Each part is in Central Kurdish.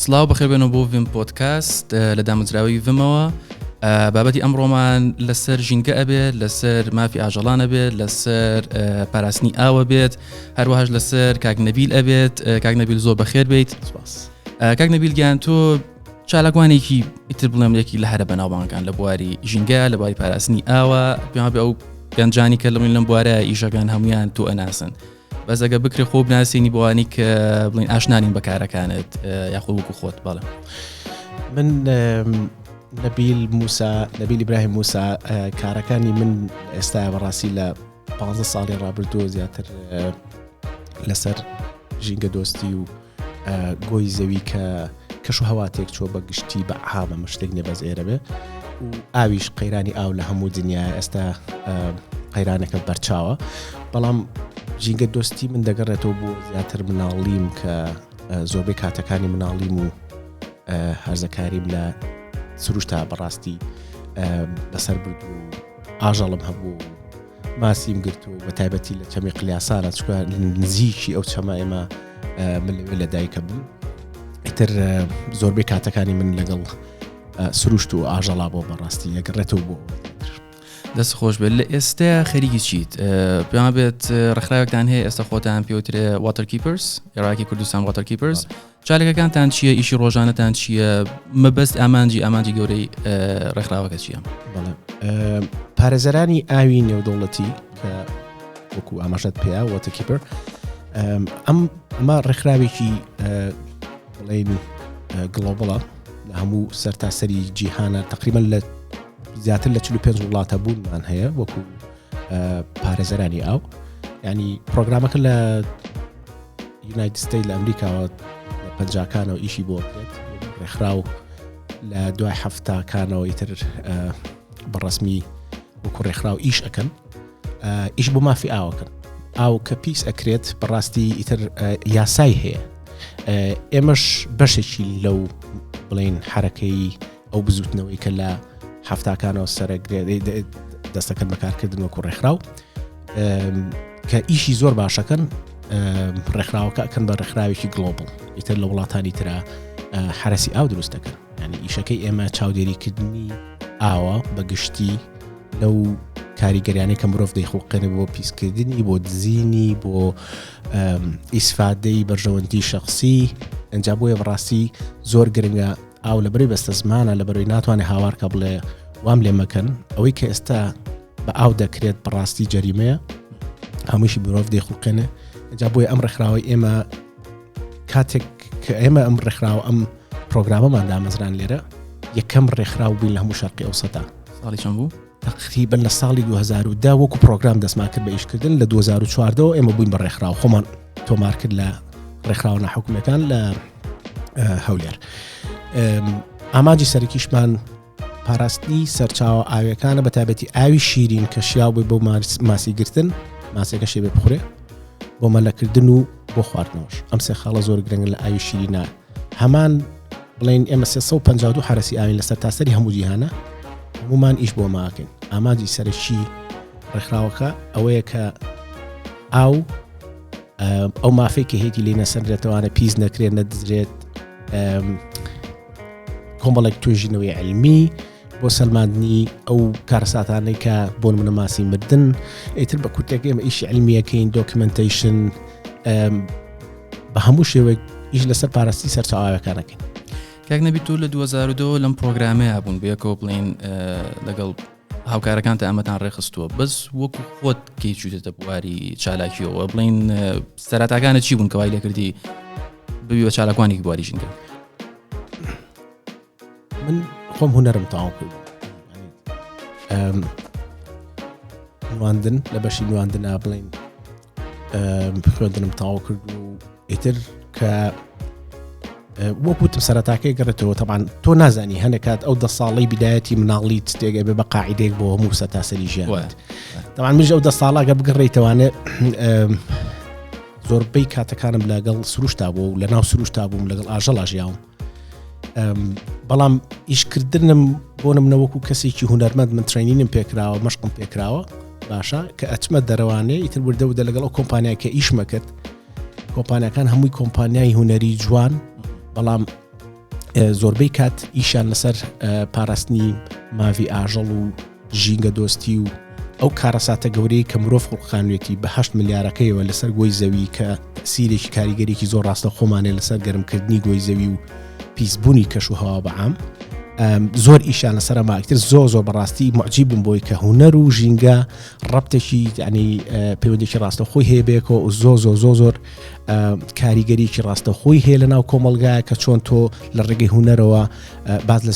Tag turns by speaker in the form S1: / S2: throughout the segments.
S1: سڵاو بەخێربێنەوە بۆ ڤم پۆدکاست لە دامەزراوەی ڤمەوە بابەتی ئەمڕۆمان لەسەر ژینگە ئەبێت لەسەر مافی ئاژەڵان ئەبێت لەسەر پاراستنی ئاوە بێت هەروەهاش لەسەر کاک نەبیل ئەبێت کاک نەبیل زۆر بەخێر بیت
S2: سپاس
S1: کاک نەبیل گیان تۆ چالاکوانێکی ئیتر بڵێم یەکی لە هەرە بەناوبانگان لە بواری ژینگە لە بواری پاراستنی ئاوە پێیان بێ ئەو گەنجانی کە لەمن لەم بوارە ئیشەکان هەمویان تۆ ئەناسن بەس ئەگە بکرێ خۆ بناسیێنی بۆوانی کە بڵین ئاشنانین بە کارەکانت یاخۆ وەکو خۆت بەڵێ
S2: من نەبیل موسا نەبیل ئیبراهیم موسا کارەکانی من ئێستا بەڕاستی لە 15 ساڵی ڕابردووە زیاتر لەسەر ژینگە دۆستی و گۆی زەوی کە کەش و هەوا تێک چووە بە گشتی بە عامە مە شتێک نیە بەس ئێرە بێ و ئاویش قەیرانی ئاو لە هەموو دنیا ئێستا قەیرانەکە بەرچاوە بەڵام ژینگە دۆستی من دەگەڕێتەوە بۆ زیاتر مناڵیم کە زۆربەی کاتەکانی مناڵیم و هەرزەکاریم لە سروشتا بەڕاستی بەسەر برد و ئاژەڵم هەبوو ماسیم گرت و بە تایبەتی لە چەمی قلیاسانە چکە نزیکی ئەو چەمە ئێمە من لەوێ لە دایکە بوو ئیتر زۆربەی کاتەکانی من لەگەڵ سروشت و ئاژەڵا بۆ بەڕاستی یەگەڕێتەوە بۆ
S1: دەست خۆش بێت لە ئێستا خەریکی چیت پێیان بێت ڕێکخراوێکتان هەیە ئێستا خۆتان پێوترێ واتەر کیپەرس عێراقی کوردستان واتەر کیپەرس چاالەکەکانتان چییە ئیشی ڕۆژانەتان چییە مەبەست ئامانجی ئامانجی گەورەی ڕێکخراوەکە چییە؟
S2: پارێزەرانی ئاوی نێودەوڵەتی کە وەکو ئاماژەت پێیا وەتە کیپەر ئەم ئەمە ڕێکخراوێکی بڵین گڵۆبڵە لە هەموو سەرتاسەری جیهانە تقریبا لە زیاتر لە 45 وڵاتە بوونمان هەیە وەکو پارێزەرانی ئاو ینی پرۆگرامەکە لە یونایتد ستەیت لە ئەمریکاوە لە پەنجاکانەوە ئیشی بۆ کرێت ڕێکخراو لە دوای هەفتاکانەوە ئیتر بەڕسمی وەکو ڕێکخراو ئیش ئەەکەن ئیش بۆ مافی ئاوەکەن ئاو کە پیس ئەکرێت بەڕاستی ئیتر یاسای هەیە ئێمەش بەشێکی لەو بڵین حرەکەی ئەو بزوتنەوەی کە لە هەفتاکانەوە سەرەگرێت دەستەکەن بەکارکردن وەکو ڕێکخراو کە ئیشی زۆر باشەکەن ڕێکخراوەکە ئەکەن بە ڕێکخراوێکی گلۆبل ئیتر لە وڵاتانی ترا حرەسی ئاو دروست دەکەن ینی ئیشەکەی ئێمە چاودێریکردنی ئاوە بە گشتی لەو کاریگەریانەی کە مرۆڤ دەیخڵقێنێ بۆ پیسکردنی بۆ دزینی بۆ ئیسفادەی بەرژەوەندی شخصی ئەنجا بۆیە بەڕاستی زۆر گرنگە ئاو لەبەری بەستە زمانە لەبەرەوەی ناتوانێت هاوارکە بڵێ وام لێ مەکەن ئەوەی کە ئێستا بە ئاو دەکرێت بەڕاستی جەریمەیە هەمووشی مرۆڤ دەیخڵقێنێ جا بۆیە ئەم ڕێکخراوەی ئێمە کاتێک کە ئێمە ئەم ڕێکخراوە ئەم پرۆگرامەمان دامەزران لێرە یەکەم ڕێکخراو بووین لە هەموو شەرقی ئەوسەتا
S1: ساڵی چەند بوو؟
S2: تقریبا لە ساڵی 2010 وەکو پرۆگرام دەستمان کرد بە ئیشکردن لە 2014 ئێمە بووین بە ڕێکخراو خۆمان تۆمار کرد لە ڕێکخراوە ناحکومیەکان لە هەولێر ئامانجی سەرکیشمان پاراستنی سەرچاوە ئاویەکانە بە تایبەتی ئاوی شیرین کە شیاو بووی بۆ ماسی گرتن ماسیەکەشی بێ بخورێ بۆ مەلەکردن و بۆ خواردنەوەش ئەم سێ خاڵە زۆر گرنگن لە ئاوی شیرینا هەمان بڵین ئێمە 352 حرەسی ئاوین لە سەرتاسەری هەموو جیهانە هەمومان ئیش بۆ ماکەین ئامانجی سەرەکی ڕێکخراوەکە ئەوەیە کە ئاو ئەو مافەی کە هێتی لی نەسەنرێتەوانە پیس نەکرێت نەدزرێت کۆمەڵێک توێژینەوەی علمی بۆ سەلماندنی ئەو کارەساتانەی کە بۆ منە ماسی مردن ئیتر بە کورتێک ئێمە ئیشی علمیەکەین documentation بە هەموو شێوەیەک ئیش لەسەر پاراستی سەرچاوەکانەکەین
S1: کاک نەبی تۆ لە 2002 لەم پرۆگرامەیە بوون بەیەکەوە بڵین لەگەڵ هاوکارەکانتە ئەمەتان ڕێخستووە بەس وەکو خۆت کەی چوتێتە بواری چالاکیەوە بڵین سەراتاکانە چی بوون کەوای لێکردی ببی بە چالاکوانێکی بواری ژینگە
S2: من خۆم هوەرم تەواو کرد نواندن لە بەشی نواندنا بڵین خوێندنم تەواو کرد و ئیتر کە وەکوتم سەرەتاکەی گەڕێتەوە تەبان تۆ نازانی هەنێک کات ئەو دە ساڵەی بدایەتی مناڵی شتێک ئەبێ بە قاعدێک بۆ هەموو سەتاسەری ژیان تەبان منش ئەو دە ساڵە گە بگەڕێیتەوانێ زۆربەی کاتەکانم لەگەڵ سروشتا بوو و لە ناو سروشتا بووم لەگەڵ ئاژەڵا ژیاوم بەڵام ئیشکردنم بۆ منە وەکو کەسێکی هوەرمەند من training م پێکراوە مەشقم پێکراوە باشە کە ئەچمە دەرەوانێ ئیتر وردە وردە لەگەڵ ئەو کۆمپانیای کە ئیشمە کرد کۆمپانیەکان هەمووی کۆمپانیای هوەری جوان بەڵام زۆربەی کات ئیشان لەسەر پاراستنی ماڤی ئاژەڵ و ژینگە دۆستی و ئەو کارەساتە گەورەی کە مرۆڤ خوڵقانوێتی بە هەشت ملیارەکەیەوە لەسەر گۆی زەوی کە تەسیرێکی کاریگەرێکی زۆر ڕاستە خۆمانێ لەسەر گەرمکردنی گۆی زەوی و پیسبوونی کەش و هەوا بەعام زۆر ئیشان لەسەر ماکتر زۆر زۆر بەڕاستی معجی بووم بۆی کە هوەر و ژینگە ڕەبتێکی ینی پەیوەندێکی ڕاستەخۆی هەیە بێکەوە و زۆ زۆ زۆ زۆر کاریگەریکی ڕاستەخۆی هەیە لە ناو کۆمەلگا کە چۆن تۆ لە ڕێگەی هوەرەوە باز لە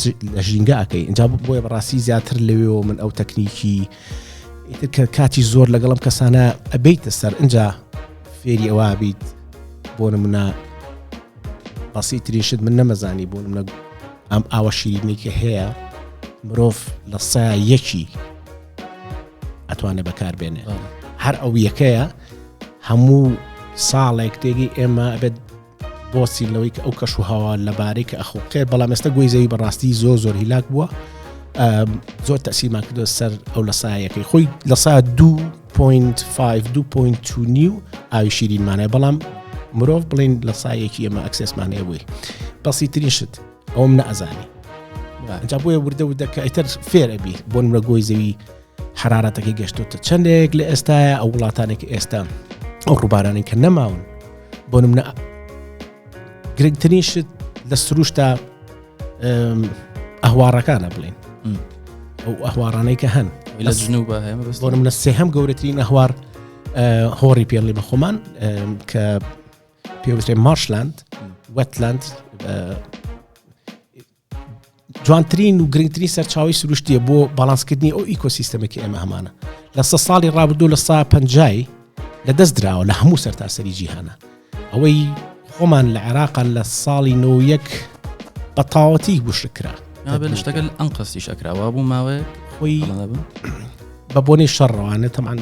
S2: ژینگە ئەەکەی اینجا بۆیە بەڕاستی زیاتر لەوێەوە من ئەو تەکنیکی ئیتر کە کاتی زۆر لەگەڵم کەسانە ئەبیتە سەر اینجا فێری ئەوە بیت بۆ نمونە بەسیترین شت من نەمەزانی بۆ نمونە ئەم ئاوە شیرینی کە هەیە مرۆڤ لە سا یەکی ئەتوانێت بەکار بێنێ هەر ئەو یەکەیە هەموو ساڵێک تێگەی ئێمە ئەبێت بۆسین لەوەی کە ئەو کەش و هەوا لەبارەی کە ئەخوقێ بەڵام ئێستا گۆی زەوی بەڕاستی زۆر زۆر هیلاک بووە زۆر تەسیرمان کردو سەر ئەو لە سایەکەی خۆی لە سا 2.5 2.2 نیو ئاوی شیرینمانە بەڵام مرۆڤ بڵین لە سایەکی ئێمە ئەکسسمانەیە بووی بەسیترین شت ئەوم نەئەزانی جا بۆیە وردە وردە کە ئیتر فێر ئەبی بۆ نمرە گۆی زەوی حرارەتەکەی گەشتۆتە چەندێک لە ئێستاە ئەو وڵاتانێک ئێستا ئەو ڕووبارانەی کە نەماون بۆ نمونە گرنگترین شت لە سروشتا ئەهوارەکانە بڵین ئەو ئەهوارانەی کە هەن
S1: لە جنوب
S2: بۆ منە سێهەم گەورەترین ئەهوار هۆڕی پێڵی بە خۆمان کە پێوترێ مارشلاند وەتلاند جوانترین و گرنگترین سەرچاوی سروشتیە بۆ باڵانسکردنی ئەو ئیکۆسیستەمێکی ئێمە هەمانە لە سە ساڵی ڕابردوو لە سا پەنجای لە دەست دراوە لە هەموو سەرتاسەری جیهانە ئەوەی خۆمان لە عێراقا لە ساڵی 91 بە تاوەتی وشک کرا
S1: لە شتەکە ئەم قەستیش ئەکراوە بوو ماوەیەک
S2: خۆی بە بۆنەی شەڕەوانە تەمان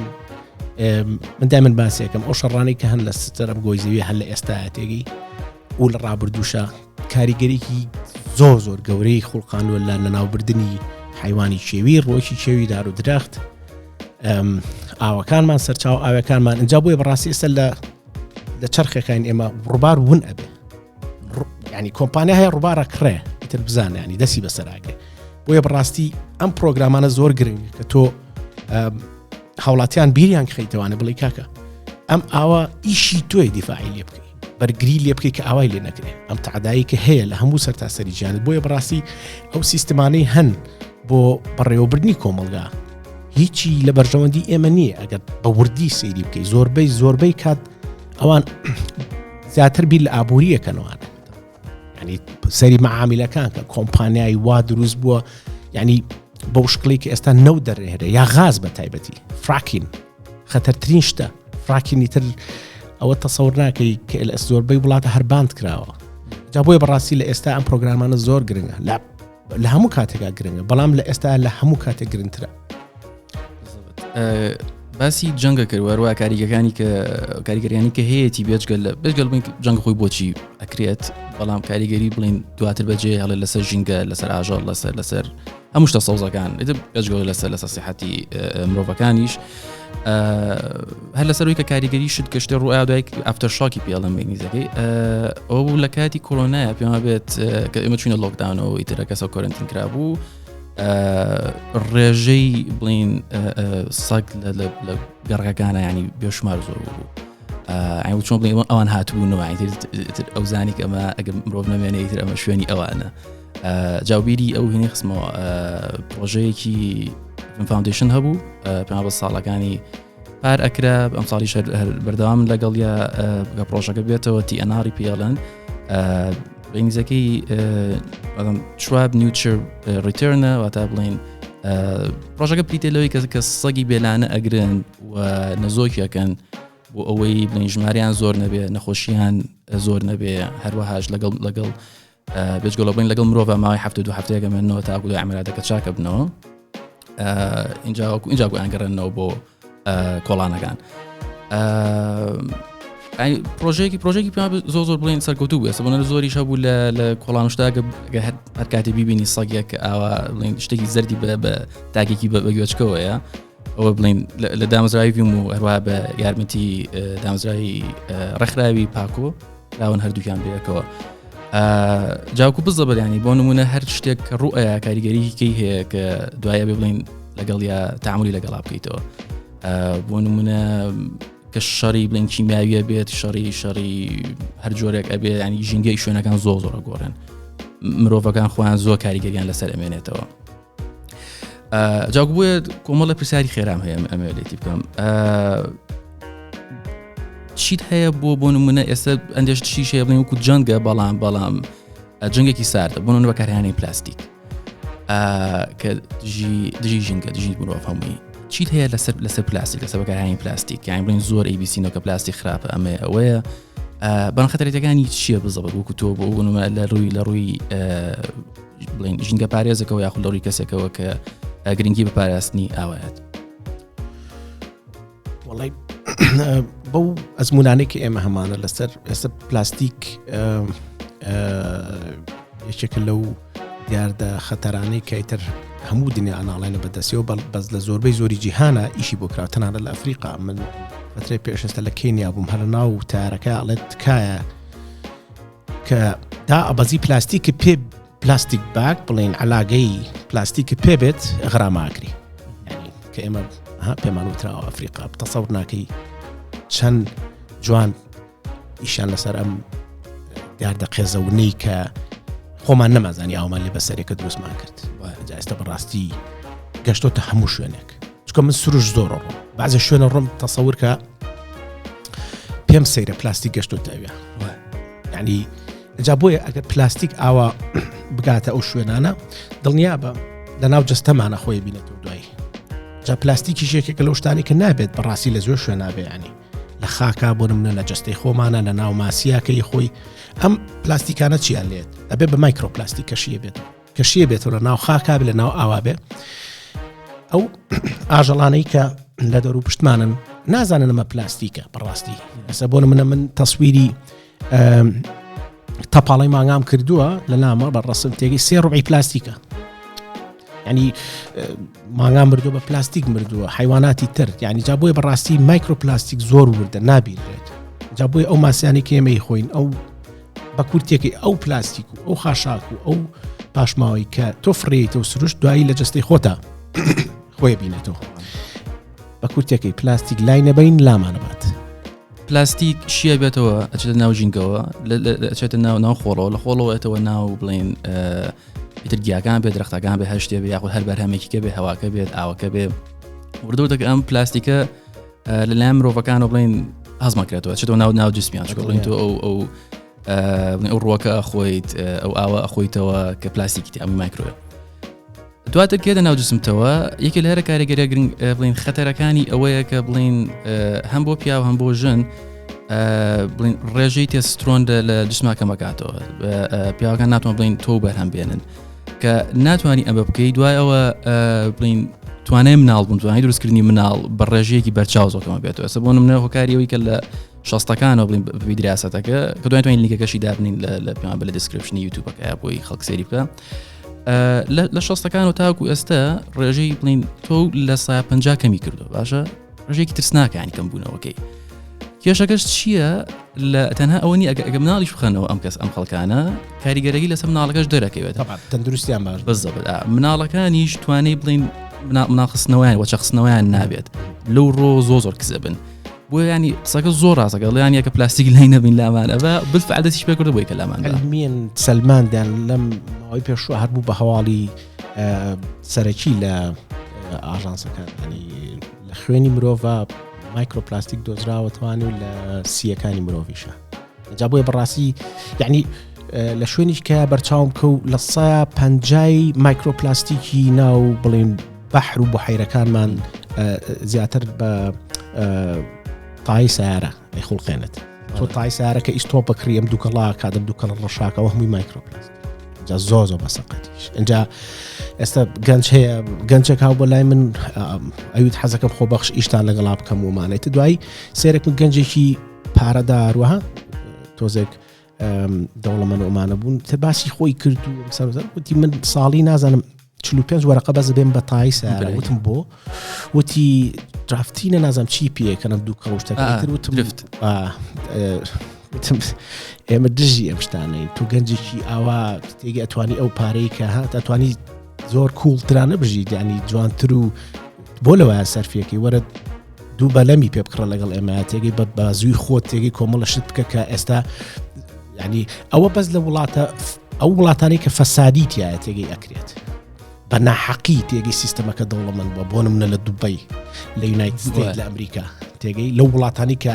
S2: من دای من باسێکم ئەو شەڕانەی کە هەن لە ستەرم گۆی زەوی هەر لە ئێستا تێگەی و لە ڕابردووشە کاریگەریکی زۆر زۆر گەورەی خوڵقانوە لە لەناوبردننی حیوانی کێوی ڕۆکی کێوی دار و درەخت ئاوەکانمان سەرچاو ئاوەکانمان اینجا بۆیە بەڕاستی ئێستا لە لە چرخەکان ئێمە ڕووبار ون ئەبێ ینی کۆمپانیا هەیە ڕووبارە کڕێ ئیتر بزانە ینی دەستی بەسەراگرێ بۆیە بەڕاستی ئەم پرۆگرامانە زۆر گرنگ کە تۆ هاوڵاتیان بیریان خەیتەوانە بڵی کاکە ئەم ئاوا ئیشی تۆی دیفاعی لێ بکەی بەرگری لێ بکەی کە ئاوای لێ نەکرێ ئەم تعدایی کە هەیە لە هەموو سەرتاسەری جیانت بۆیە بەڕاستی ئەو سیستمانەی هەن بۆ بەڕێوەبردننی کۆمەلگا هیچی لە بەرژەوەندی ئێمە نییە ئەگەر بە وردی سەیری بکەی زۆربەی زۆربەی کات ئەوان زیاتر بیر لە ئابووریەکەنەوانە ینی سەری مەعامیلەکان کە کۆمپانیای وا دروست بووە ینی بەو شکلی کە ئێستا نەو دەرهێرە یا غاز بە تایبەتی فراکین خەتەرترین شتە فراکینی تر ئەوە تەسەور ناکەی کە لە زۆربەی وڵاتە هەر باند کراوە جا بۆیە بەڕاستی لە ئێستا ئەم پرۆگرامانە زۆر گرنگە لە لە هەموو کاتێکا گرنگە بەڵام لە ئێستا لە هەموو کاتێک گرنگترە
S1: باسی جەنگە کرد وەروە کاریگەکانی کە کاریگەریانی کە هەیەی بێجگەل لە بێجگەل بڵین جەنگ خۆی بۆچی ئەکرێت بەڵام کاریگەری بڵین دواتر بەجێ هەڵێ لەسەر ژینگە لەسەر ئاژەڵ لەسەر لەسەر هەموو شتە سەوزەکان بێجگەل لەسەر لەسەر سیحەتی مرۆڤەکانیش هەر لەسەر کە کاریگەری شت گەشتێ ڕوئا دوای ئەفتەر شاکی پێڵم بینیزەکەی ئەو بوو لە کاتی کۆرۆنایە پێما بێت کە ئێمە چوینە لۆکداونەوە ئیترە کەسە کۆرنتین کرابوو ڕێژەی بڵین سەگ لە گەڕەکانە ینی بێشمار زۆر بوو ئەو چۆن بڵێ ئەوان هاتبوونەوە ئەو زانی کە ئەمە ئەگە مرۆڤ نەمێنێ تر ئەمە شوێنی ئەوانە جاوبیری ئەو هینی خستمەوە پرۆژەیەکی فاندیشن هەبوو پێ بە ساڵەکانی پار ئەکرا ئەم ساڵی بەردەوام لەگەڵ یا بە پرۆژەکە بێتەوە تی ئەناری پێڵەن ئینگلیزەکەی تراب نیوچر ریترنە واتا بڵین پرۆژەکە بریتە لەوەی کە کە سەگی بێلانە ئەگرن و نەزۆکیەکەن بۆ ئەوەی بڵین ژماریان زۆر نەبێ نەخۆشیان زۆر نەبێ هەروەهاش لەگەڵ لەگەڵ بێجگەڵە بڵین لەگەڵ مرۆڤ ماوەی هەفتە دو هەفتەیەکە مێنەوە تاکو دوای عملاتەکە چاکە بنەوە اینجا وەکو اینجا گویان گەڕێنەوە بۆ کۆڵانەکان پرۆژێکی پرۆژێکی پێ زۆر زۆر بڵێن سەرکەوتوو بوو ئێستا بۆنە زۆریش هەبوو لە لە کۆڵانشتا هەر کاتی بیبینی سەگێک ئاوا بڵێن شتێکی زەردی بە بە تاکێکی بە گوێچکەوەیە ئەوە بڵین لە دامەزراوی ڤیم و هەروە بە یارمەتی دامەزراوی ڕێکخراوی پاکۆ لاون هەردووکیان بەیەکەوە. جاوکو بزەبەر ینی بۆ نمونە هەر شتێک کە ڕوو ئەیا کاریگەریکەی هەیە کە دوایە بێ بڵین لەگەڵ یا تعاملی لەگەڵا بکەیتەوە بۆ نمونە کە شەڕی بڵین کیمیاویە بێت شەڕی شەڕی هەر جۆرێک ئەبێ ینی ژینگەی شوێنەکان زۆر زۆر گۆڕێن مرۆڤەکان خۆیان زۆر کاریگەریان لەسەر ئەمێنێتەوە جاک بۆیە کۆمەڵە پرسیاری خێرام هەیە ئەمێ لێتی بکەم چیت هەیە بۆ بۆ نمونە ئێستا ئەندێش چی هەیە بڵێن وەکو جەنگە بەڵام بەڵام جەنگێکی ساردە بۆ نمونە بەکارهێنانی پلاستیک کە دژی دژی ژینگە دژی مرۆڤ هەمووی چیت هەیە لەسەر لەسەر پلاستیک لەسەر بەکارهێنانی پلاستیک یان بڵێن زۆر ئەیبیسینەوە کە پلاستیک خراپە ئەمەیە ئەوەیە بەڵام خەتەرەکانی چییە بزەبت وەکو تۆ بۆ نمونە لە ڕووی لە ڕووی بڵێن ژینگە پارێزەکەەوە یاخود لە ڕووی کەسێکەوە کە گرنگی بە پاراستنی ئاوایەت
S2: وڵی بەو ئەزمونانەی کە ئێمە هەمانە لەسەر ئێستا پلاستیک یەکێکە لەو دیاردە خەتەرانەی کە ئیتر هەموو دنیا ئەناڵێنە بەدەستیەوە بەس لە زۆربەی زۆری جیهانە ئیشی بۆ کرا تەنانە لە ئەفریقا من فترەی پێشێستا لە کینیا بووم هەر ناو تارەکە ئەڵێت تکایە کە تا ئەبەزی پلاستیک پێ پلاستیک باک بڵین علاگەی پلاستیک پێ بێت غراماکری کە ئێمە پێمان وتراوە ئەفریقا تەسەور ناکەی چەند جوان ئیشان لەسەر ئەم دیاردە قێزەونەی کە خۆمان نەمازانی ئاومان لێ بەسەرێکە دروستمان کرد ئێستا بەڕاستی گەشتۆتە هەموو شوێنێک چکە من سروش زۆر ڕۆم بەعزە شوێنە ڕۆم تەسەور کە پێم سەیرە پلاستیک گەشتۆتە ئەوێ یعنی جا بۆیە ئەگەر پلاستیک ئاوا بگاتە ئەو شوێنانە دڵنیا بە لە ناو جستەمانە خۆی بینێتەوە دوایی جا پلاستیکی یەکێکە لەو شتانی کە نابێت بەڕاستی لە زۆر شوێن نابێ ینی لە خاکا بۆ منە لە جستەی خۆمانە لە ناو ماسیاکەی خۆی ئەم پلاستیکانە چیان لێت ئەبێ بە مایکرۆپلاستیک کەشیە بێت کەشیە بێتەوە لە ناو خاکا بێ لە ناو ئاوا بێ ئەو ئاژەڵانەی کە لە دەور و پشتمانن نازانن ئەمە پلاستیکە بەڕاستی ئەسە بۆ منە من تەسویری تەپاڵی مانگام کردووە لە نامە بە ڕسم تێگەی سێ ڕبعی پلاستیکە ینی مانگا مردووە بە پلاستیک مردووە حیواناتی تر ینی جا بۆیە بەڕاستی مایکرۆپلاستیک زۆر وردە نابینرێت جا بۆیە ئەو ماسیانی کێمەی خۆین ئەو بە کورتێکی ئەو پلاستیک و ئەو خاشاک و ئەو پاشماوەی کە تۆ فڕیتەوە سروشت دوایی لە جستەی خۆتا خۆی بینێتەوە بە کورتێکی پلاستیک لای نەبین لامانەبات
S1: پلاستیک شیە بێتەوە ئەچێتە ناو ژینگەوە ئەچێتە ناو ناو خۆڵەوە لە خۆڵەوە ئێتەوە ناو بڵێن ئیتر گیاکان بێت درەختەکان بێ هەر شتێ بێ یاخود هەر بەرهەمێکی کە بێ هەواکە بێت ئاوەکە بێ وردەوتەکە ئەم پلاستیکە لەلایەن مرۆڤەکانەوە بڵین هەزمەکرێتەوە چێتەوە ناو ناو جسمیان چکە بڵین تۆ ئەو ئەو ئەو ڕوەکە ئەخۆیت ئەو ئاوە ئەخۆیتەوە کە پلاستیکی تیا مایکرۆیە دواتر کێدە ناو جسمتەوە یەکێ لە هەرە کاریگەریە گرنگ بڵین خەتەرەکانی ئەوەیە کە بڵین هەم بۆ پیاو هەم بۆ ژن بڵین ڕێژەی تێسترۆن لە جسماکە مەکاتەوە پیاوەکان ناتوان بڵین تۆ بەرهەم بێنن کە ناتوانانی ئەمە بکەی دوای ئەوە بڵین توانای مناڵ بوون توانای دروستکردنی مناڵ بە ڕێژەیەکی بەرچاو زۆکەمە بێتەوە ئێستا بۆ منە هۆکاری ئەوەی کە لە شەستەکانەوە بڵین بەپێی دراسەتەکە کە دوای توانین لینکەکەشی دابنین لە پێمان بە لە description ی یوتیوبەکە بۆی خەڵک سەیری بکە لە شەستەکان و تاکو ئێستا ڕێژەی بڵین تۆ لە 50 کەمی کردو باشە ڕێژێکی ترسناکانی کەم بوونەوەکەی کێشەکەش چییە لە تەنها ئەوە نیە ئەگە مناڵیش بخەنەوە ئەم کەس ئەم خەڵکانە کاریگەرەی لەسەر مناڵەکەش دەرەکەوێت
S2: تەندروستیان باش
S1: بزەبت مناڵەکانیش توانەی بڵین مناڵخستنەوەیان وەچەخستنەوەیان نابێت لەو ڕۆ زۆ زۆر کزە بن بۆ ینی قسەکە زۆر ڕاستەکە ڵیان یەکە پلاستیک لای نەبین لامان ئەوە بالفعل دەستیش پێ کردو بۆی کە لامان
S2: علمیان سەلماندیان لەم ماوەی پێشوو هەر بوو بە هەواڵی سەرەکی لە ئاژانسەکان ینی لە خوێنی مرۆڤ مایکرۆپلاستیک دۆزراوەتوان و لە سیەکانی مرۆڤیشە جا بۆیە بەڕاستی یعنی لە شوێنیش کە بەرچاوم کە و لە سا پەنجای مایکرۆپلاستیکی ناو بڵین بەحر و بحیرەکانمان زیاتر بە تای سیارە ئەیخوڵقێنێت تۆ تای سیارە کە ئیستۆ بکڕی ئەم دووکەڵا کادم دووکەڵ ڕەشاکەەوە هەمووی مایکرۆپلاست جا زۆ زۆ بەسەقەتیش اینجا ئێستا گەنج هەیە گەنجێک هاو بۆ لای من ئەویت حەزەکەم خۆبەخش ئیشتان لەگەڵا بکەم ومانێت دوایی سێرێک من گەنجێکی پارەداروەها تۆزێک دەوڵەمەند ئۆمانە بوون تە باسی خۆی کرد و سەرزەر وتی من ساڵی نازانم 45 وەرەقە بەس بێم بە تای سیارە وتم بۆ وتی درافتی نە نازانم چی پێکەنم دوو کەڵشتەکەتر وتم درفت. وتم ئێمە دژی ئەم شتانەی تۆ گەنجێکی ئاوا تێگە ئەتوانی ئەو پارەی کە هات ئەتوانی زۆر کوڵترانە بژیت ینی جوانتر و بۆ لەوە سەرفیەکەی وەرە دوو بەلەمی پێ بکڕە لەگەڵ ئێمە تێگەی بە بازووی خۆت تێگەی کۆمەڵە شت بکە کە ئێستا ینی ئەوە بەس لە وڵاتە ئەو وڵاتانی کە فەسادی تایە تێگەی ئەکرێت بە ناحەقی تێگەی سیستەمەکە دەوڵەمەند بووە بۆ نمونە لە دوبەی لە United States لە ئەمریکا تێگەی لەو وڵاتانی کە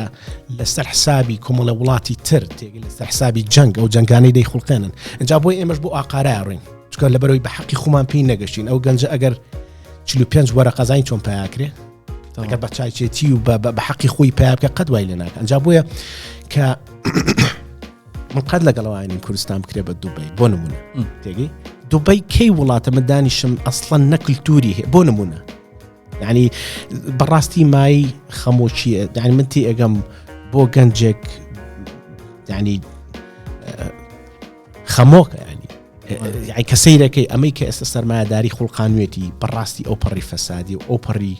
S2: لەسەر حسابی کۆمەڵە وڵاتی تر تێگەی لەسەر حسابی جەنگ ئەو جەنگانەی دەیخوڵقێنن ئەجا بۆی ئێمەش بۆ ئاقارای ڕین چکە لەبەرەوەی بە حەقی خۆمان پێی نەگەشتین ئەو گەنجە ئەگەر 45 وەرەقەزانی چۆن پیاکرێ ئەگەر بە چایچێتی و بە حەقی خۆی پیا بکە قەت وای لێ ناکە ئەنجا بۆیە کە من قەت لەگەڵەوە نیم کوردستان بکرێ بە دوبەی بۆ نمونە تێگەی دوبەی کەی وڵاتە من دانیشم ئەسڵەن نە کللتوری هەیە بۆ نمونە یعنی بەڕاستی مای خەمۆکیە یعنی من تی ئەگەم بۆ گەنجێک یعنی خەمۆکە ینی یعنی کە سەیرەکەی ئەمەی کە ئێستا سەرمایەداری خوڵقانوێتی بەڕاستی ئەو پەڕی فەسادی و ئەو پەڕی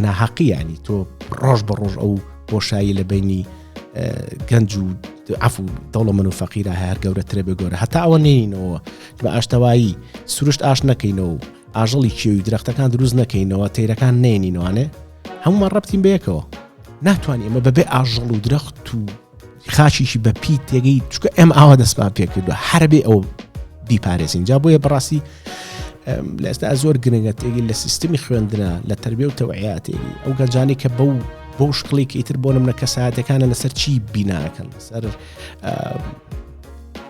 S2: ناحەقی ینی تۆ ڕۆژ بە ڕۆژ ئەو بۆشایی لە بینی گەنج و عفو دەوڵەمەن و فەقیرە هەر گەورەترە بێ گەورە هەتا ئەوە نینەوە بە ئاشتەوایی سروشت ئاش نەکەینەوە و ئاژەڵی کێوی درەختەکان دروست نەکەینەوە تیرەکان نێنینەوانێ هەمومان ڕەبتین بەیەکەوە ناتوانین ئێمە بەبێ ئاژەڵ و درەخت و خاچیشی بە پیت تێگەی چکە ئێمە ئاوا دەستمان پێکردووە هەربێ ئەو بیپارێزین جا بۆیە بەڕاستی لە ئێستا زۆر گرنگە تێگی لە سیستمی خوێندنە لە تربیە و تەوعیا تێگی ئەو گەنجانی کە بەو بۆ شکڵی کە ئیتر بۆ منە کەسایەتەکانە لەسەر چی بیناکەن لەسەر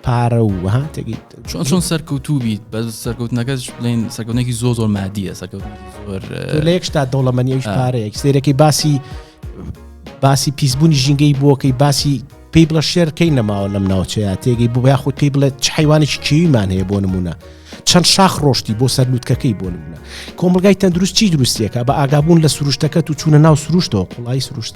S2: پارە و ها تێگی
S1: چۆن چۆن سەرکەوتوو بیت بە سەرکەوتنەکەش بڵێن سەرکەوتنێکی زۆر زۆر مادیە سەرکەوتنێکی زۆر
S2: لە یەک شتا دەوڵەمەنی ئەویش پارەیەک سێرەکەی باسی باسی پیسبوونی ژینگەی بۆکەی باسی پێی بڵە شێرکەی نەماوە لەم ناوچەیە تێگەی بۆ یاخود پێی بڵێ چ حیوانێکی کێویمان هەیە بۆ نمونە چەند شاخ ڕۆشتی بۆ سەر لوتکەکەی بۆ نمونە کۆمەلگای تەندروست چی دروستیەکە بە ئاگابوون لە سروشتەکەت و چوونە ناو سروشتەوە قوڵایی سروشت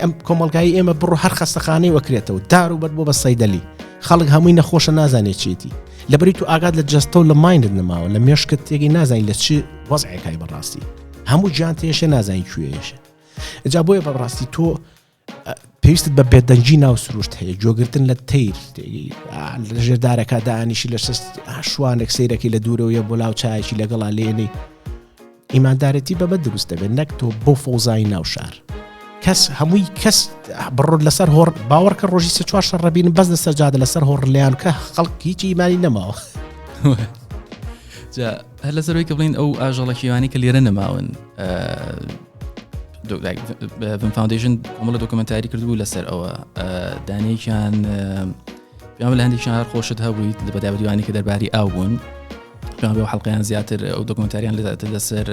S2: ئەم کۆمەلگای ئێمە بڕۆ هەر خەستەخانەی وەکرێتەوە دار و بەر بۆ بە سەیدەلی خەڵک هەمووی نەخۆشە نازانێت چێتی لەبەری تو ئاگات لە جەستە و لە mind ت نەماوە لە مێشکت تێگەی نازانین لە چ وەزعێکای بەڕاستی هەموو گیان تێشە نازانین کوێیشە جا بۆیە بەڕاستی تۆ پێویستت بە بێدەنگی ناو سروشت هەیە جۆگرتن لە تیر لە ژێردارەکە دانیشی لە شوانێک سیرەکەی لە دوورەوەیە بۆ لاو چایەکی لەگەڵا لێنی ئیماندارەتی بەمە دروست دەبێت نەک تۆ بۆ فۆزای ناو شار کەس هەمووی کەس بڕۆ لەسەر هۆڕ باوەڕکە ڕۆژی سێ چوار شەڕ ڕەبین بەس لەسەر جادە لەسەر هۆڕ لیان کە خەڵک هیچ ئیمانی نەماوە
S1: هەر لەسەرەوەی کە بڵین ئەو ئاژەڵە کێوانی کە لێرە نەماون VIN Foundation کۆمەڵە دۆکمنتاری کردبوو لەسەر ئەوە دانەیەکیان پێیان لە هەندێکیان هەر خۆشت هەبوویت لە بەدابدیوانی کە دەرباری ئاو بوون پێیان بێ حڵقیان زیاتر ئەو دۆکمنتاریان لە لەسەر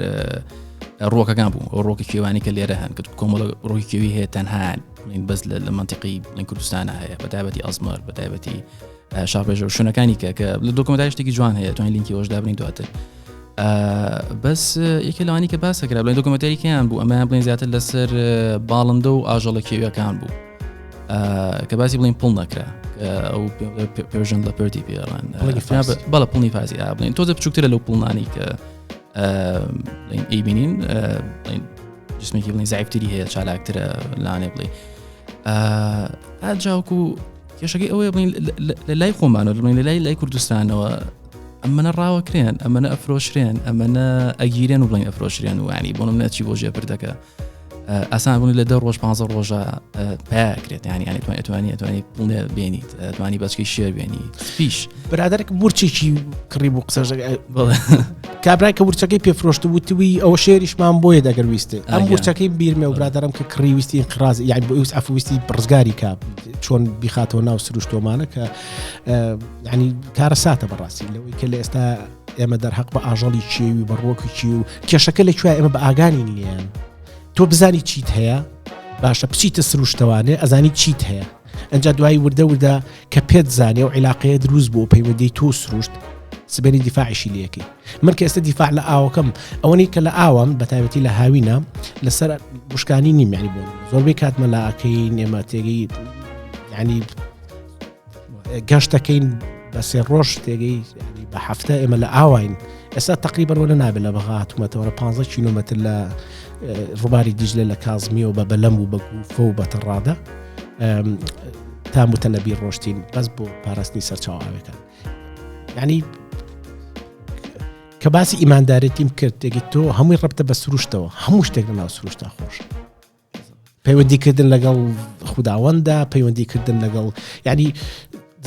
S1: ڕۆکەکان بوو ئەو ڕۆکی کێوانی کە لێرە هەن کە کۆمەڵە ڕۆکی کێوی هەیە تەنها بەس لە منطقی کوردستانە هەیە بە تایبەتی ئەزمەر بە تایبەتی شاپێژە و شوێنەکانی کە کە لە دۆکمنتاری شتێکی جوان هەیە توانین لینکی ئەوش دابنین دواتر بەس یەکێ لەوانی کە باسە کرا بڵێن دۆکمنتاریکەیان بوو ئەمەیان بڵێن زیاتر لەسەر باڵندە و ئاژەڵە کێویەکان بوو کە باسی بڵین پڵ نەکرا ئەو Persian leopard ی پێڵان بەڵە پڵنی فارسی بڵین تۆزە بچووکترە لەو پڵنانی کە ئەیبینین جسمێکی بڵین زیفتری هەیە چالاکترە لانێ بڵێ جاوکو کێشەکەی ئەوەیە بڵین لە لای خۆمانەوە بڵین لە لای لای کوردستانەوە ئەمەە ڕاوەکرێن ئەمەە ئەفرۆشرێن ئەمەە ئەگیرێن و بڵین ئەفرۆشرێن وانی بۆ منە چی بۆ ژێ پردەکە ئاسان بوون لە دە ڕۆژ پ ڕۆژە پیاکرێت ینی ینی توانی توانی توانی پڵێ بێنیت توانی بەچکەی شێر بێنی سپیش
S2: برادێک ورچێکی کڕی بوو قسە کابرای کە ورچەکەی پێفرۆشت وتوی ئەوە شێریشمان بۆیە دەگەر ویستێ ئەم ورچەکەی بیرمێ و برادرم کە کڕی ویستی قراز یان بۆ ئەوس ئەفویستی ڕزگاری کا چۆن بیخاتەوە ناو سروشتۆمانە کە ینی کارە ساتە بەڕاستی لەوەی کە لە ئێستا ئێمە دەرحەق بە ئاژەڵی چێوی بە ڕۆکی چی و کێشەکە لە کوێ ئێمە بە ئاگانی نییە تۆ بزانی چیت هەیە باشە بچیتە سروشتەوانێ ئەزانی چیت هەیە ئەجا دوایی وردە وردە کە پێت زانێ و عیلاقەیە دروست بوو پەیوەندی تۆ سروشت سبێنی دیفاعیشی لەکەی من کە ئێستا دیفاع لە ئاوەکەم ئەوەنی کە لە ئاوام بە تایبەتی لە هاوینە لەسەر وشکانی نیم ینی بۆ زۆربەی کاتمە لە ئاکەین ئێمە تێگەی ینی گەشتەکەین بە سێ ڕۆژ تێگەی بە هەفتە ئێمە لە ئاواین ئێستا تقریبا وە نابێت لە بەغا هاتوومەتەوە 15 کیلومتر لە ڕووباری دیجلە لە کازمیەوە بە بەلەم و بە گوفە و بە تەڕادە. تا متەنەبی ڕۆشتین بەس بۆ پاراستنی سەرچاوە ئاوەکان ینی کە باسی ئیماندارێتیم کرد تێگەی تۆ هەمووی ڕەبتە بە سروشتەوە هەموو شتێک لە ناو سروشتا خۆش پەیوەندیکردن لەگەڵ خودداوەندا پەیوەندیکردن لەگەڵ ینی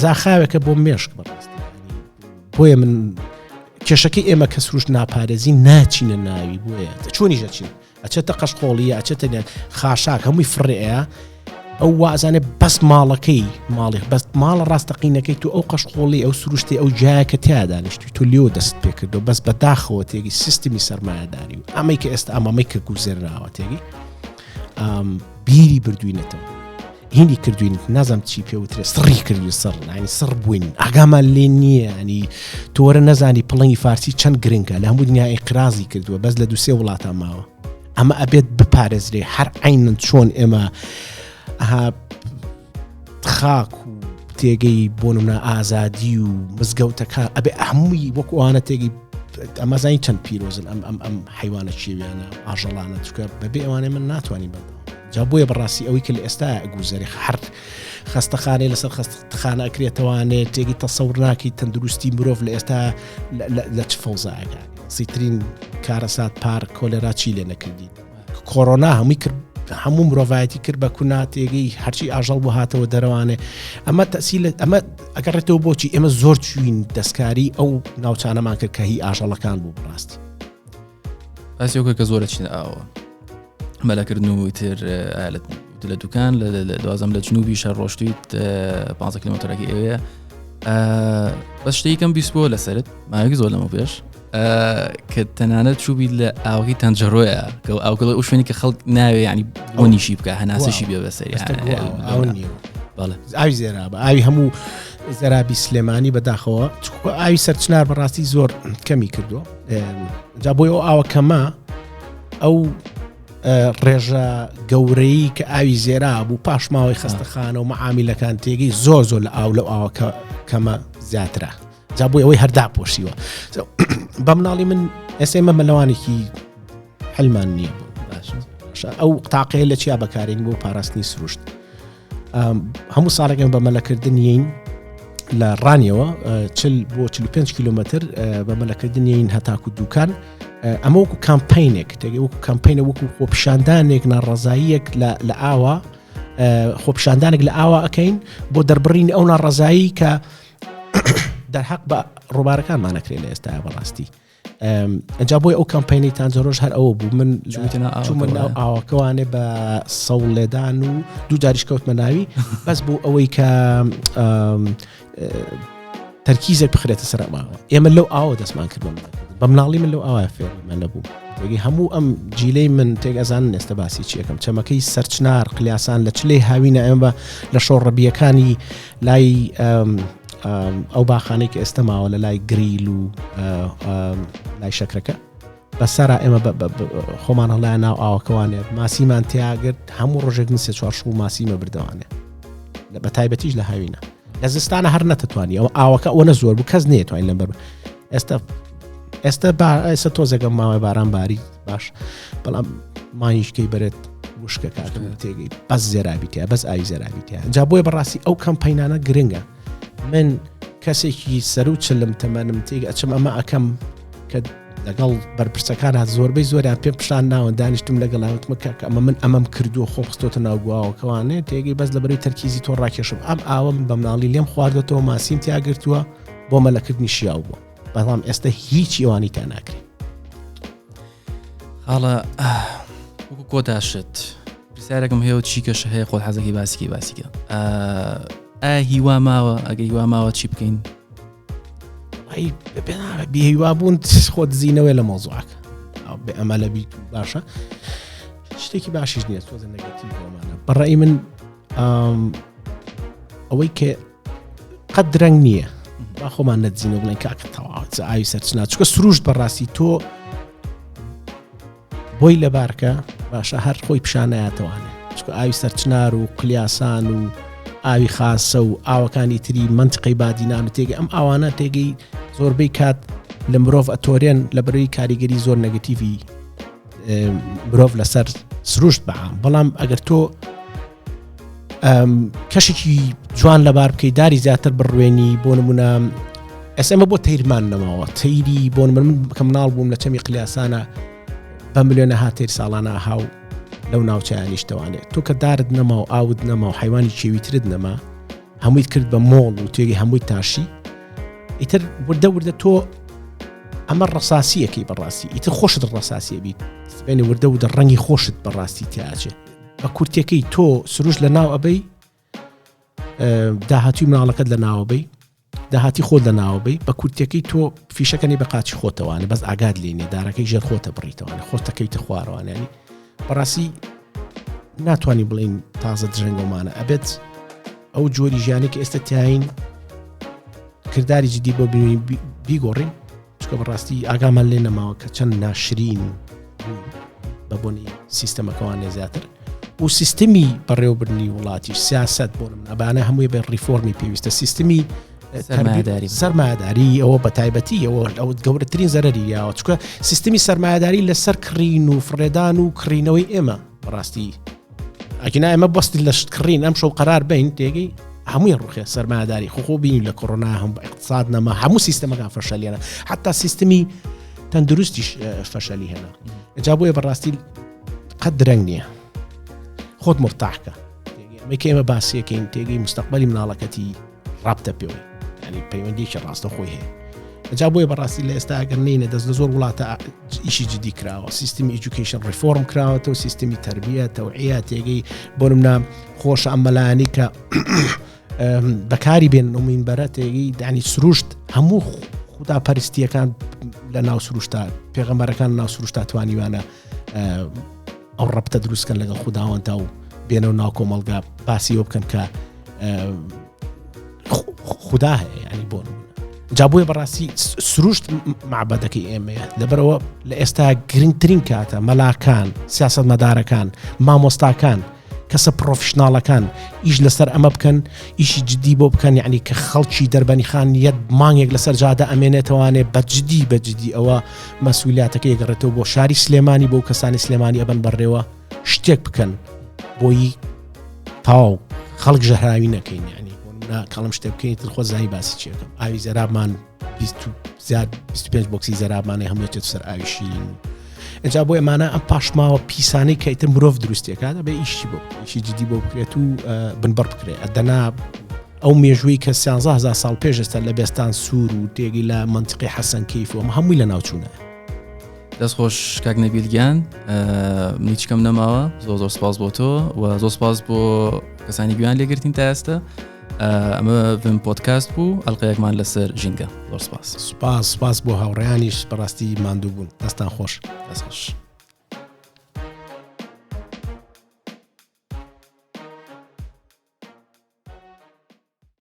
S2: زاخاوێکە بۆ مێشک بەڕاستی بۆیە من کێشەکەی ئێمە کە سروشت ناپارێزی ناچینە ناوی بۆیە چۆنیش ئەچین ئەچێتە قەشقۆڵیە ئەچێتە نێ خاشاک هەمووی فڕێە ئەو وازانێ بەس ماڵەکەی ماڵی بەس ماڵە ڕاستەقینەکەی تو ئەو قەشقۆڵی ئەو سروشتی ئەو جایە کە تیا دانیشتوی تو لێو دەست پێکردو بەس بەداخەوە تێگی سیستمی سەرمایەداری و ئەمەی کە ئێستا ئەمەمەی کە گوزەراوە تێگی بیری بردوینەتەوە هینی کردوین نازم چی پێوترێ سڕی کردوین سڕ ینی سڕ بووین ئاگامان لێ نییە ینی تۆرە نەزانی پڵنگی فارسی چەند گرنگە لە هەموو دنیا ئیقرازی کردووە بەس لە دوسێ وڵاتان ماوە ئەمە ئەبێت بپارێزرێ هەر عینن چۆن ئێمە ئەها خاک و تێگەی بۆ نمونە ئازادی و مزگەوتەکان ئەبێ هەمووی وەکو ئەوانە تێگەی ئەمەزانی چەند پیرۆزن ئەم ئەم ئەم حیوانە چێویانە ئاژەڵانە چکە بەبێ ئەوانەی من ناتوانین بەردەوام جا بۆیە بەڕاستی ئەوەی کە لە ئێستا گوزەری هەر خەستەخانەی لەسەر خەستخانە ئەکرێتەوانێت تێگی تەسەور ناکەی تەندروستی مرۆڤ لە ئێستا لە چ فەوزایەکە سیترین کارەسات پار کۆلێرا چی لێ نەکردی کۆرۆنا هەمووی کرد هەموو مرۆڤایەتی کرد بە کونا تێگەی هەرچی ئاژەڵ بۆ هاتەوە دەرەوانێ ئەمە تەسی ئەمە ئەگەڕێتەوە بۆچی ئێمە زۆر چوین دەستکاری ئەو ناوچانەمان کرد کە هی ئاژەڵەکان بوو بڕاستی
S1: باسی کە زۆرە چینە ئاوە مەلەکردن و تر لە دوکان لە دوازم لە جنوبی شەر ڕۆشتویت 15 کیلومترەکەی ئەوەیە بەس شتێکم بیست بۆ لەسرت ماوەیەکی زۆر لەمە پێش کە تەنانەت چوبی لە ئاوەکەی تەنجەرۆیە کە ئاوکەڵی ئەو شوێنی کە خەڵک ناوێ ینی بۆنیشی بکە هەناسەشی بێ بەسەر
S2: ئاوی زێرا بە ئاوی هەموو زەرابی سلێمانی بەداخەوە ئاوی سەرچنار بەڕاستی زۆر کەمی کردووە جا بۆی ئەو ئاوە کەمە ئەو ڕێژە گەورەی کە ئاوی زێرا بوو پاش ماوەی خەستەخانە و معامیلەکان تێگەی زۆر زۆر لە ئاو لەو ئاوەکە کەمە زیاترە جا بۆی ئەوەی هەردا پۆشیوە بە مناڵی من ئێستا ئێمە مەلەوانێکی حلمان نییە بوو ئەو تاقەیە لە چیا بەکارین بۆ پاراستنی سروشت هەموو ساڵێکم بە مەلەکردن یین لە ڕانیەوە چل بۆ 45 کیلومتر بە مەلەکردن یین هەتاکو دوکان ئەمە وەکو کامپینێک تێگەی وەکو کامپینە وەکو خۆپیشاندانێک ناڕەزاییەک لە ئاوا خۆپیشاندانێک لە ئاوا ئەەکەین بۆ دەربڕینی ئەو ناڕەزایی کە دەرحەق بە ڕووبارەکانمان نەکرێت لە ئێستا بەڕاستی ئەجا بۆی ئەو کەمپینی تانجەرۆژ هەر ئەوە بوو من چوومە ناو ئاوەکەوانێ بە سەوڵ لێدان و دوو جاریش کەوتمە ناوی بەس بوو ئەوەی کە تەرکیزێک بخرێتە سەر ئەماوە ئێمە لەو ئاوە دەستمان کرد بە مناڵی من لەو ئاوا فێر مەلە بوو تێگەی هەموو ئەم جیلەی من تێک ئەزانن ئێستا باسی چیەکەم چەمەکەی سەرچنار قلیاسان لە چلەی هاوینە ئێمە لە شۆڕەبیەکانی لای ئەو باخانەی کە ئێستا ماوە لە لای گریل و لای شەکرەکە بەسەرا ئێمە خۆمان هەڵیان ناو ئاوەکەوانێ ماسیمان تیاگرت هەموو ڕۆژێک من سێ چوار شوڵ ماسیمە بردەوانێ لە بە تایبەتیش لە هاوینە لە زستانە هەر نەتەتوانی ئەو ئاوەکە ئەوە زۆر بوو کەس نێتوانین لەبەر ئێستا ئێستا با ئێستا تۆزێکە ماوەی باران باری باش بەڵام مانیشکەی بەرێت وشکە کات تێگەی بەس زێرابی تیا بەس ئاوی زێرابی تیا جا بۆیە بەڕاستی ئەو کەمپینانە گرنگە من کەسێکی سەر و چلم تەمەنم تێک ئەچم ئەمە ئەەکەم کە لەگەڵ بەرپرسەکان هات زۆربەی زۆریان پێم پیشان ناوە دانیشتم لەگەڵ وتمە کاکە ئەمە من ئەمەم کردووە خۆم خستۆتە ناو گواوەکەوانێ تێگەی بەس لەبەری تەرکیزی تۆ ڕاکێشم ئەم ئاوە من بە مناڵی لێم خواردەتەوە ماسیم تیاگرتووە بۆ مەلەکردنی شیاو بووە بەڵام ئێستا هیچ ئەوانی تا ناکرێت
S1: خاڵە وەکو کۆتا شت پرسیارێکم هەیە و چی کەش هەیە خۆت حەزەکەی باسیکی باسیکە ئایا هیوا ماوە ئەگە هیوا ماوە چی بکەین
S2: بێهیوا بوون خۆ دزینەوەی لە مۆزوعەکە بێ ئەمە لە بیت باشە شتێکی باشیش نییە تۆزە نەگەتی بۆمانە بەڕی من ئەوەی کە قەت درەنگ نییە با خۆمان نەدزینەوە بڵێن کاکە تەواو ئاوی سەرچنا چکە سروشت بەڕاستی تۆ بۆی لەبارکە باشە هەر خۆی پیشانایەتەوانێ چکە ئاوی سەرچنار و قلیاسان و ئاوی خاسە و ئاوەکانی تری منتیقی بادینان و تێگە ئەم ئاوانە تێگەی زۆربەی کات لە مرۆڤ ئەتۆرێن لە بەروی کاریگەری زۆر نەگەتیوی مرۆڤ لەسەر سروشت بەعام بەڵام ئەگەر تۆ کەشێکی جوان لەبار بکەی داری زیاتر بڕوێنی بۆ نمونە ئێستا ئێمە بۆ تەیرمان نەماوە تەیری بۆ من کە مناڵ بووم لە چەمی قلیاسانە بە ملیۆنەها تیر ساڵانە هاو لەو ناوچەیە نیشتەوانێت تۆ کە دارت نەما و ئاوت نەما و حیوانی کێویترت نەما هەموویت کرد بە مۆڵ و تێگەی هەمووی تاشی ئیتر وردە وردە تۆ ئەمە ڕساسیەکەی بەڕاستی ئیتر خۆشت ڕساسیە بیت سبێنێ وردە وردە ڕەنگی خۆشت بەڕاستی تیاچێ بە کورتەکەی تۆ سروش لە ناو ئەبەی داهاتوی مناڵەکەت لە ناوەبەی داهاتی خۆت لە ناوەبەی بە کورتەکەی تۆ فیشەکەنی بە قاچی خۆتەوانە بەس ئاگاد لێنێ دارەکەی ژێر خۆتە بڕیتەوانە خۆتەکەیتە خوارەوانیانی بەڕاستی ناتوانانی بڵین تازە درەنگۆمانە ئەبێت ئەو جۆری ژیانی کە ئێستا تین کردداری جدی بۆ بیگۆڕین چکە بەڕاستی ئاگامان لێ نەماوە کە چەند ناشرین بە بۆنی سیستەمەکەوانێ زیاتر و سیستمی بەڕێوەبردنی وڵاتیش سیاست بۆ من ئەبانە هەمووی بە ڕیفۆرمی پێویستە سیستمی سەرمایهداری ئەوە بە تایبەتی ئەوە ئەو گەورەترین زەرری یاوە چکە سیستمی سەرمایهداری لەسەر کڕین و فڕێدان و کڕینەوەی ئێمە بەڕاستی ئەگینا ئێمە بەستی لە شت کڕین ئەم شەو قەرار بین تێگەی هەمووی ڕوخێ سەرمایهداری خۆ بینی لە کۆرۆنا هەم بە اقتصاد نەما هەموو سیستەمەکان فەشەلیانە حتا سیستمی تەندروستیش فەشەلی هێنا جا بۆیە بەڕاستی قەت درەنگ نییە خۆت مرتاحکە ئەمەی کە ئێمە باسیەکەین تێگەی مستەقبلی مناڵەکەتی ڕابتە پێوەی ینی پەیوەندیکی ڕاستە خۆی هەیە جا بۆیە بەڕاستی لە ئێستا ئەگەر نینە دەست لە زۆر وڵاتە ئیشی جدی کراوە سیستمی education reform کراوەتەوە سیستمی تربیە تەوعە تێگەی بۆ منە خۆش ئەم مەلانی کە بەکاری بێن و مینبەرە تێگەی دانی سروشت هەموو خودا پەرستیەکان لە ناو سروشتا پێغەمبەرەکان ناو سروشتا توانیوانە ئەو ڕەبتە دروستکەن لەگەڵ خودداوەندا و بێنەوە ناو کۆمەڵگا باسی ئەو بکەن کە خودا هەیە ینی بۆ جا بۆیە بەڕاستی سروشت معبەدەکەی ئێمەیە لەبەرەوە لە ئێستا گرنگترین کاتە مەلاکان سیاست مەدارەکان مامۆستاکان کەسە professional ەکان ئیش لەسەر ئەمە بکەن ئیشی جدی بۆ بکەن یعنی کە خەڵکی دەربەنی خان یەک مانگێک لەسەر جادە ئەمێنێتوانێ بە جدی بە جدی ئەوە مەسولیاتەکەی گەڕێتەوە بۆ شاری سلێمانی بۆ کەسانی سلێمانی ئەبن بەڕێوە شتێک بکەن بۆی تاو خەڵک ژەهراوی نەکەین ینی کەڵم شتێک بکەین تر خۆ زای باسی چێکم ئاوی زەرابمان زیاد 25 بۆکسی زەرابمانەی هەموو چێت سەر ئاوی شیرین ئەجا بۆ ئەمانە ئەم پاشماوە پیسانەی کە ئیتر مرۆڤ دروستێکات بێ ئیشی بۆ ئیشی جدی بۆ بکرێت و بنبڕ بکرێت ئەدەنا ئەو مێژووی کە 13هزار ساڵ پێش ئێستا لە بێستان سوور و تێگی لە منطقی حەسەن کەیف و هەمووی لە ناوچوونە.
S1: دەست خۆش کاک نەبیل گیان منیچکەم نەماوە زۆر زۆر سپاس بۆ تۆ و زۆر سپاس بۆ کەسانی گویان لێگرتین تا ئێستا ئەمە ڤم پۆدکاست بوو ئەلقەیەکمان لەسەر ژینگە زۆر سپاس
S2: سپاس سپاس بۆ هاوڕێیانیش بەڕاستی ماندوو بوون دەستان خۆش
S1: دەست خۆش.